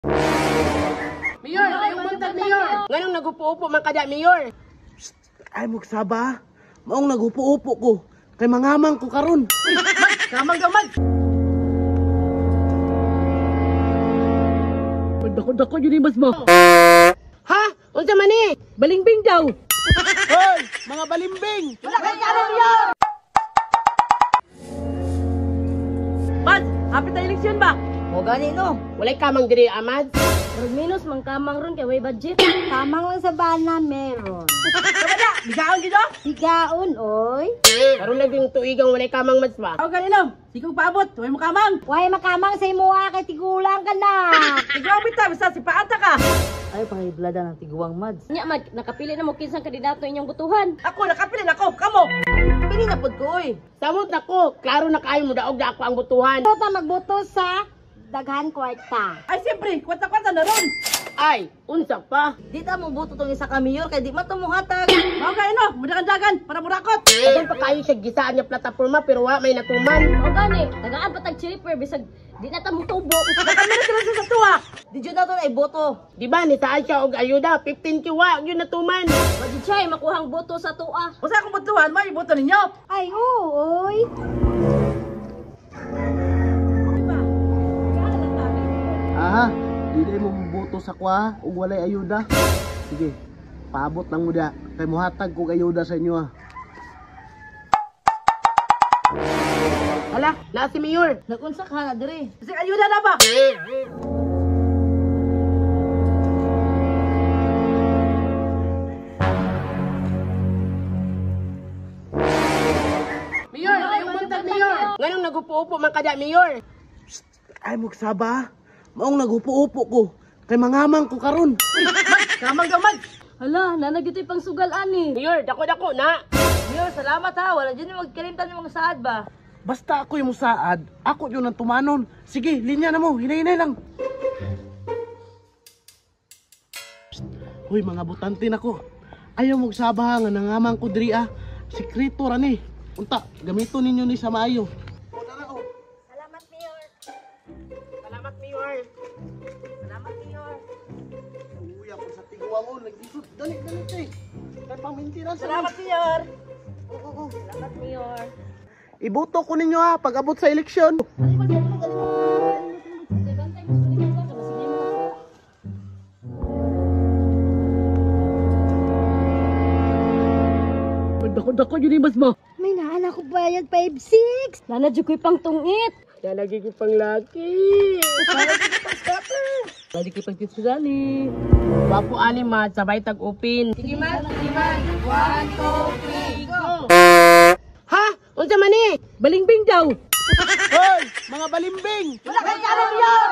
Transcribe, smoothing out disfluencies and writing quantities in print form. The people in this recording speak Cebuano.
Mayor, mayong buntag, Mayor. Nganong nagupo-upo man kada, Mayor? Ay magsaba, maong nagupo-upo ko. Kay mangamang ko karon. Kamang gamag. Dako-dako yun yung mas mo. Ha? Unsa man ni? Balingbing daw. Hoy, mga balimbing! Wala kay klaro, Mayor. Mads, happy tayo eleksyon ba? O gani no. Walay kamang diri, Amad. Murag minus mang kamang ron kay way budget. Kamang lang sa bana meron. Wala, bigaon gid oh. Higaon, oy. Karon lang yung tuigang walay kamang, Mads ba? Ako gani no. Sige paabot, way mo kamang. Way makamang sa imuha kay tigulang ka na. Grabe ta, basta si paata ka. Ay pangiblada ng tiguang Mads. Nya mad nakapili na mo kinsang kandidato inyong botohan. Ako nakapili na ako, kamo. Pili na pud ko oy. Samot na ko, klaro na kaayo mo daog na ako ang butuhan. Ito ta magboto sa daghan kwarta. Ay siyempre, kwanta-kwanta na ron. Ay, unsa pa? Di ta mo boto tong isa ka mayor kay di man to mohatag. Mao gani no, mudagan-dagan para murakot. Dagan pa kaayo siya gisaan niya plataporma pero wa may natuman. O gani, tagaan pa tag chili bisag di na ta mo tubo. Nakamira sila sa tuwa. Di jud na to na iboto. Di ba ni saan siya og ayuda 15K wa yun natuman. Wa jud siya makuhang boto sa tuwa. Usa akong botohan, may iboto ninyo. Ay, oo, oy. Aha, dili mo boto sa kwa ug walay ayuda. Sige, paabot lang mo da. Kay mohatag kog ayuda sa inyo ah. Hala, naa si Mayor. Nagunsa ka na diri. Kasi ayuda na ba? Mayor, mayong buntag, Mayor. Nganong nagupo-upo man kada, Mayor? Ay magsaba, maong nagupo-upo ko. Kay mangamang ko karon. Kamang gamag. Hala, nana gyud pang sugal ani. Mayor, dako-dako na. Mayor, salamat ha. Wala jud ni magkalimtan ng mga saad ba. Basta ako yung musaad, ako yun ang tumanon. Sige, linya na mo, hinay-hinay lang. Psst. Hoy, mga butante nako. Ayaw magsaba nga nangamang ko diri ah. Sikreto ra ni. Unta, gamito ninyo ni sa maayo. Salamat, Mayor. Salamat, Mayor. Salamat Mayor. Uy, ako sa tiguang oh, naglisod. Dali, dali, te. Kay pamintinan sa Salamat, Mayor. Oo, oo. Salamat, Mayor. Iboto ko ninyo ha pag abot sa eleksyon. Dako-dako yun yung mas mo. May naan ako bayad 5-6. Nana jud ko'y pang tungit. Nalagi ko pang laki. Lagi ko pang titsugani. Wapo ani ma, sabay tag-upin. Sige man, sige man. 1, 2, 3, go. Ha? Unsa man ni? Balingbing daw. Hoy, mga balimbing! Wala kay klaro, Mayor.